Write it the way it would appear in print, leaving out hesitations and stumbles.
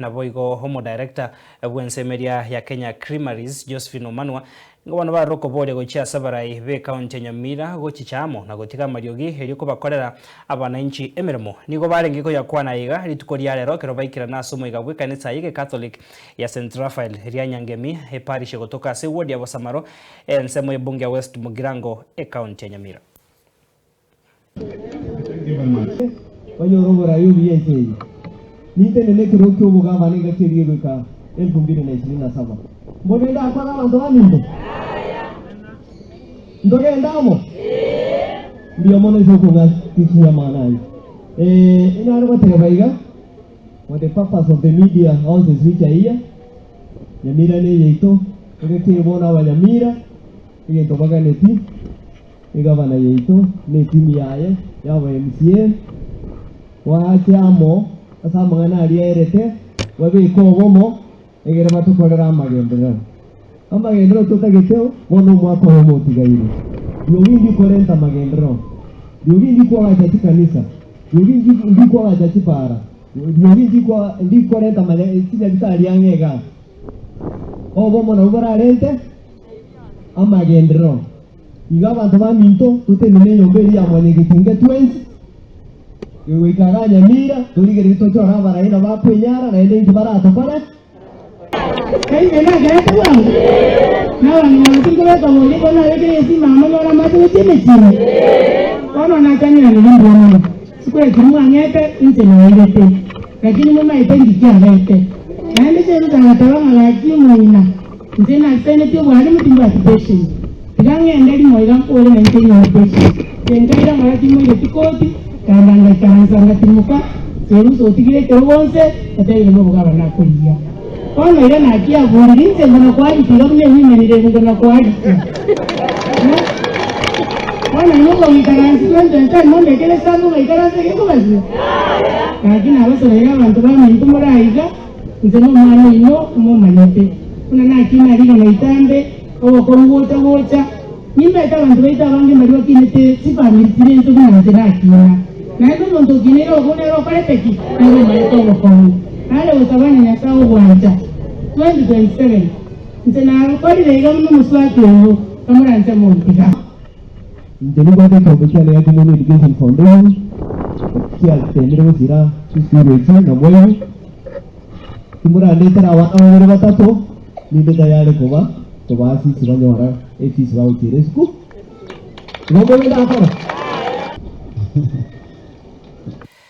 Naboigo Omodirector bw'ensemeria ya Kenya Creameries Josephine Omanwa nigo bono barure okoboria gochia ase abarai b'ecounty ya Nyamira gochicha amo na gotiga amariogi erio kobakorera abanainchi emeremo. Nigo barenge koyakwana aiga rituko ria rero ekero baikerana ase omoiga bw'ekanisa y'Egecatholic ya St Raphael ria Nyangemi eparish egotoka ase eward ya Bosamaro ensemo y'ebunge ya West Mugirango ecounty ya Nyamira. Banyore oborai obuya ense eye. Nintenene ekerogo ki'obogavana engaki eria egoika 2027. Mbobe ndakore abanto baminto? Ntogende amo? Mbuya mono ase okong'a tisi amang'ana aya. Eh, inare goteba iga, for the purpose of the media houses which are here, Nyamira neyaito, engaki eye bono abanyamira, egento baganeti, Egavana yaito na etimu yaye y'aba MCA goache amo ase amang'ana aria aerete, babeke obomo egere batokorere amagenderero. Amagenderero totagete bono omwaka oyomo otigaire. Riogi ndikorenta amagenderero, riogi ndikoagacha chikanisa, riogi ndikoagacha chipara, riogi ndikorenta chinyagitari ang'e igaa. Obomo nabwo borarente amagenderero. Igo abanto baminto, totenene enyomba eria ya Mwanyagetinge twensi, gegoika igaa Nyamira, torigererie tochore abarai na bakwenyara, naende inki baratokore? Inche nakerete bwango, na abang'ina aba tinkobeka boria bono nabekire egesima amo nyore amache gochia emechie ime. Bono nakanyeranire mbuya mono, sikweti mwang'ete inche nairete, lakini momaete inki kiabete. Naende Jerusa agateba ng'a gaki omong'ina, Inche nasenetie obwalimu timbwati patience. Tiga ng'ende rimo iga nkore na inche nyore patience. Inche nkaira ng'ora timoireti koti, nkaenda ngaikaransa ngatimoka, Jerusa otigire ekerogo nse, otebire nobogaba nakorigia. Bono iga nakiaburire inche ngona koarika iga buna ewomen rep ngona koarika. Bono inwe okogoikaransa 2027 mombekere esambu ngaikaranse gekobasira? Gaki nabasoreire abanto baminto more aiga. Inche nomwana oino omomanyete, buna nakina rigena itambe, obokong'u gocha gocha. Nimbaete abanto baito abange mbaria bakinete chifamiri chiria inche buna inche nakina. Naende omonto okineire obokong'u nere okorete ki? Nere omanyete obokong'u. Nare gosaba na Nyasae ogwancha. 2027 Inche nakorire iga buna omosubati oyo, kamoranche montiga. Inche nimbwate ekeombe kiane gia Kimoni Education Foundation, kiatemire gosira chisukuru echi na moigo. Timorandetera abana babere batato, ninde tayari koba kobaa fees banyora efees bagochiera esukuru. Igo mbobe ndakora?